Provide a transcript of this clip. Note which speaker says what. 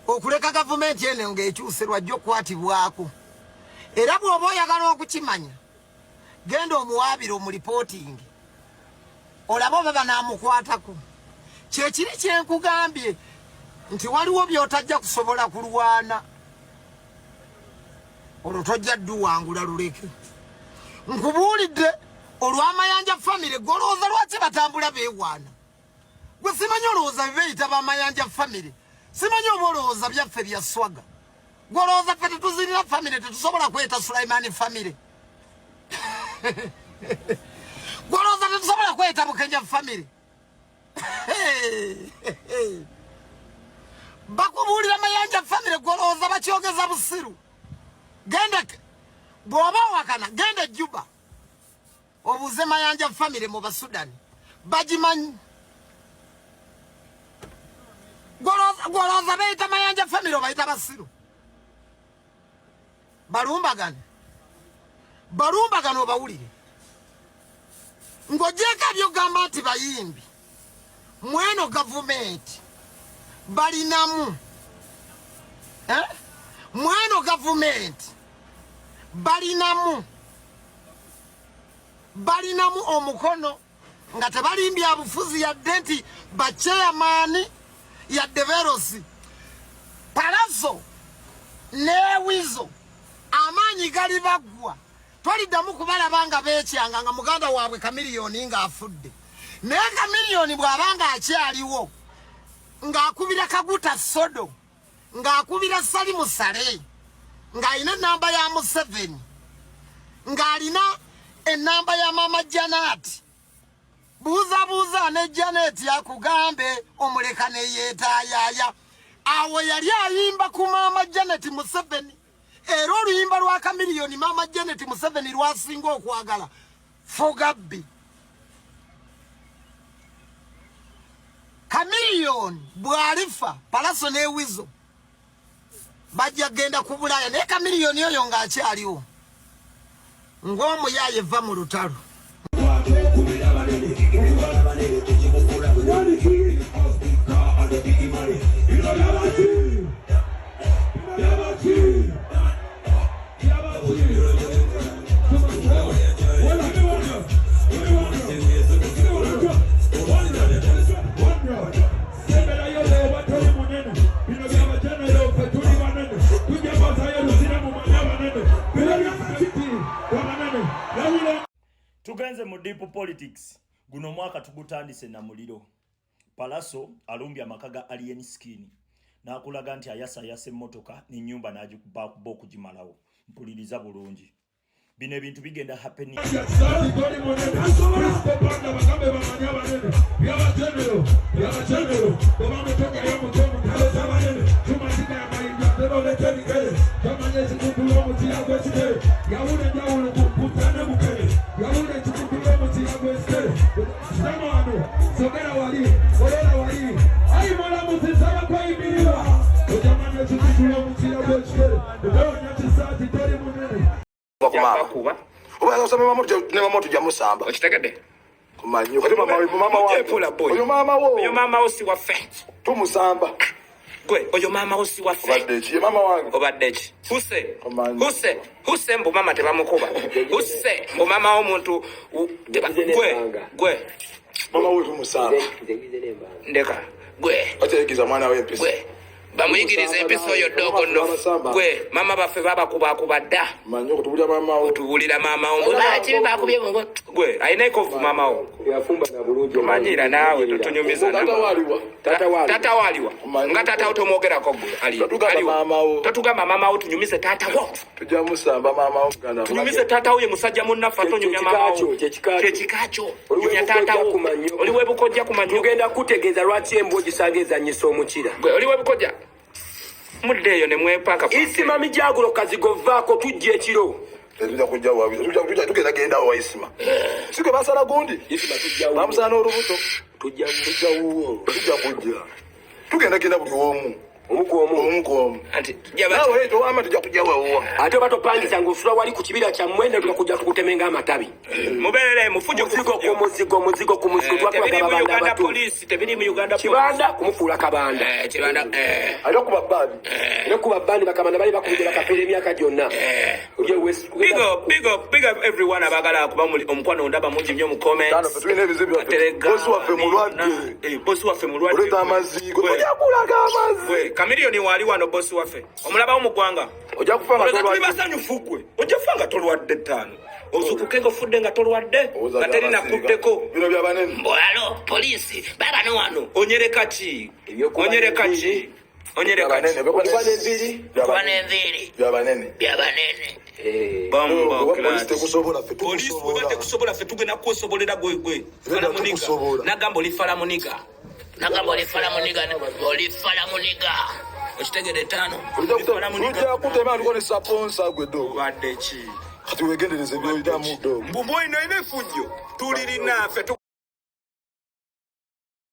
Speaker 1: Okuleka gavumenti eno ng'ekyuse lwajja okukwatibwako. Era bw'oba oyagala okukimanya, genda omuwaabire omulipootingi olabe oba banaamukwatako. Kyekiri kye nkugambye nti waliwo by'otajja kusobola kulwana, olwo tojja dduwangula luleke. Nkubuulidde olw'amayanja famire, gwe olowooza lwaki batambula beewaana? Gwe simanyi olowooza bebeyita bamayanja family, simanyi oba olowooza byaffe bya swaga. Gwe olowooza ffe tetuzirira family, tetusobola kweta Sulaimani family. Gwe olowooza tetusobola kweta Bukenya family. Bakubuulira mayanja family, gwe olowooza bakyogeza busiru. Genda bw'oba owakana, genda Juba obuuze mayanja family mu basudani bagimanyi. Gwolowooza beyita mayanja family obayita basiru? Balumbagane, balumbagane obawulire. Ng'ogyeko ebyogamba nti bayimbi mweno gavumenti balinamu, eh? Mweno gavumenti balinamu balinamu omukono nga tebalimbya bufuzi yadde nti bachairman yadde verosi Palazo newizo amaanyi gali baggwa, toliddamu kubalaba nga beekyanga nga muganda waabwe Kamiliyoni ng'afudde. Naye Kamiliyoni bw'aba nga akyaliwo ng'akubira Kaguta Sodo, ng'akubira Salimu Sale, ng'alina enamba ya Museveni, ng'alina enamba ya Mama Janati, buuzabuuza ne Janet akugambe omuleka neyeetaayaaya. Awo yali ayimba ku Mama Janet Museveni, era oluyimba lwa Kamiliyoni Mama Janet Museveni lwasinga okwagala fugabbi. Kamiliyoni bw'alifa, Palaso n'ewizo bajja kugenda ku Bulaaya, naye Kamiliyoni oyo ng'akyaliwo ng'omuyaaye va mu lutalo.
Speaker 2: Tugenze mu deep politics. Guno omwaka tugutandise na muliro. Palaso alumbye amaka ga Alien Skin n'akulaga nti ayasayasa emmotoka n'ennyumba n'agikubakuba okugimalawo. Mpuliriza bulungi, bino ebintu bigenda happening.
Speaker 3: Sogera wali, olola wali, ayi mulamuzi nsaba kweyimirirwa. Ojamanya ekikutula omukira gw'ekikere, otonya kisaati toli munene.
Speaker 4: Kuba. Oba osaba mama ne mama tujja musamba.
Speaker 5: Okitegedde?
Speaker 4: Kumanyi kati mama we mama wa.
Speaker 5: Pola boy.
Speaker 4: Oyo mama wo.
Speaker 5: Oyo mama wo si waffe.
Speaker 4: Tumusamba.
Speaker 5: Gwe oyo mama wo si waffe.
Speaker 4: Obadde ki? Mama wange.
Speaker 5: Obadde ki? Huse. Huse. Huse mbu mama tebamukuba. Huse mbu mama wo muntu gwe gwe.
Speaker 4: Mama we tumusamba.
Speaker 5: Ndeka. Gwe.
Speaker 4: Ategeeza mwana we empisa.
Speaker 5: Gwe. Bamuyigiriza empisa oyo ddogo nno. Gwe mama baffe babakubakuba dda.
Speaker 4: Manyi okutubulira mama wo.
Speaker 5: Otubulira mama wo. Lwaki bakubye gwe alina ekovu mama wo.
Speaker 6: Yafumba na bulungi.
Speaker 5: Omanyira naawe totunyumiza.
Speaker 4: Tata waliwa.
Speaker 5: Tata waliwa. Nga tata wo tomwogerako gwe. Ali.
Speaker 4: Totugamba mama wo.
Speaker 5: Totugamba mama wo, tunyumize tata wo.
Speaker 4: Tujja musamba mama wo muganda.
Speaker 5: Tunyumize tata wo ye musajja munnaffe atonyumya mama wo.
Speaker 6: Kyekika
Speaker 5: kyo. Nyumya tata wo. Oli webukojja kumanyo.
Speaker 6: Tugenda kutegeeza lwaki embwa ogisanga ezannyisa omukira.
Speaker 5: Gwe oli webukojja. Mudde eyo ne mwepaka.
Speaker 6: Isima mijagulo kazigo vaako tujja ekiro.
Speaker 4: Tujja kujja wabi. Tujja tugenda genda wa Isima. Sike basala gundi.
Speaker 6: Isima tujja wuwo.
Speaker 4: Bamusala n'olubuto.
Speaker 6: Tujja
Speaker 4: wuwo. Tujja wuwo. Tujja kujja. Tugenda genda buli omu.
Speaker 6: Omu ku omu.
Speaker 4: Omu ku omu.
Speaker 5: Anti jaba
Speaker 4: Naawe towama tujja kujja wewuwa.
Speaker 6: Ate oba topangisa ng'osula wali ku kibira kyammwe ne tukujja tukutemenga amatabi.
Speaker 5: Mubeere mufujjo
Speaker 6: Muzigo ku muzigo, muzigo ku muzigo,
Speaker 5: Eh,
Speaker 6: twatulaga
Speaker 5: tebiri mu
Speaker 6: babanda
Speaker 5: Uganda
Speaker 6: abato.
Speaker 5: police, tebiri mu Uganda police.
Speaker 6: Kibanda kumufuula kabanda.
Speaker 5: Eh, kibanda eh.
Speaker 4: Alina okuba bbaani.
Speaker 6: Ne kuba bandi bakamanda bali bakubidde bakafeera emyaka gyonna. Oli ewes-
Speaker 5: Big up, big up, big up everyone abagala kuba muli omukwano ndaba mungi nnyo mu comments.
Speaker 4: Tano, ffe tulina ebizibu byaffe.
Speaker 5: Aterega,
Speaker 4: Bosi waffe mulwadde.
Speaker 5: Eh, bosi waffe mulwadde.
Speaker 4: Oleeta amazzi.
Speaker 5: Gwe.
Speaker 4: Ojja kulaga amazzi.
Speaker 5: Gwe, Chameleone waali wano bosi waffe. Omulabawo mu ggwanga.
Speaker 4: Ojja kufa nga
Speaker 5: Olowooza tuli
Speaker 4: tolwadde.
Speaker 5: basanyufu gwe. Ojja kufa nga tolwadde ttaano. Ozuukuke ng'ofudde nga tolwadde, nga teri nakutteko.
Speaker 4: Bino bya banene.
Speaker 5: Mbu alo, poliisi, baabano wano. Onyereka ki?
Speaker 6: Ebyokuba
Speaker 5: Onyereka
Speaker 6: n'enviiri.
Speaker 5: ki? Onyereka ki?
Speaker 6: Okuba n'enviiri.
Speaker 4: Bya banene. Bya banene.
Speaker 5: Bya banene.
Speaker 6: Eh.
Speaker 5: Bombo
Speaker 4: Oba poliisi
Speaker 5: clad.
Speaker 4: tekusobola ffe
Speaker 5: Poliisi bweba
Speaker 4: tukusobola.
Speaker 5: tekusobola ffe tugenda kwesobolera gwe gwe.
Speaker 4: Era
Speaker 5: Fala muniga.
Speaker 4: tukusobola.
Speaker 5: Nagamba oli fala muniga. Nagamba oli fala muniga. Oli fala muniga. Okitegedde ttaano. Oli fala muniga.
Speaker 4: Tujja kutema aliko ne saponsa gwe ddogo.
Speaker 5: Obadde ki?
Speaker 4: Kati weegendereze by'oyitamu ddogo.
Speaker 5: Mbu mbwino ina effujjo tulirina ffe.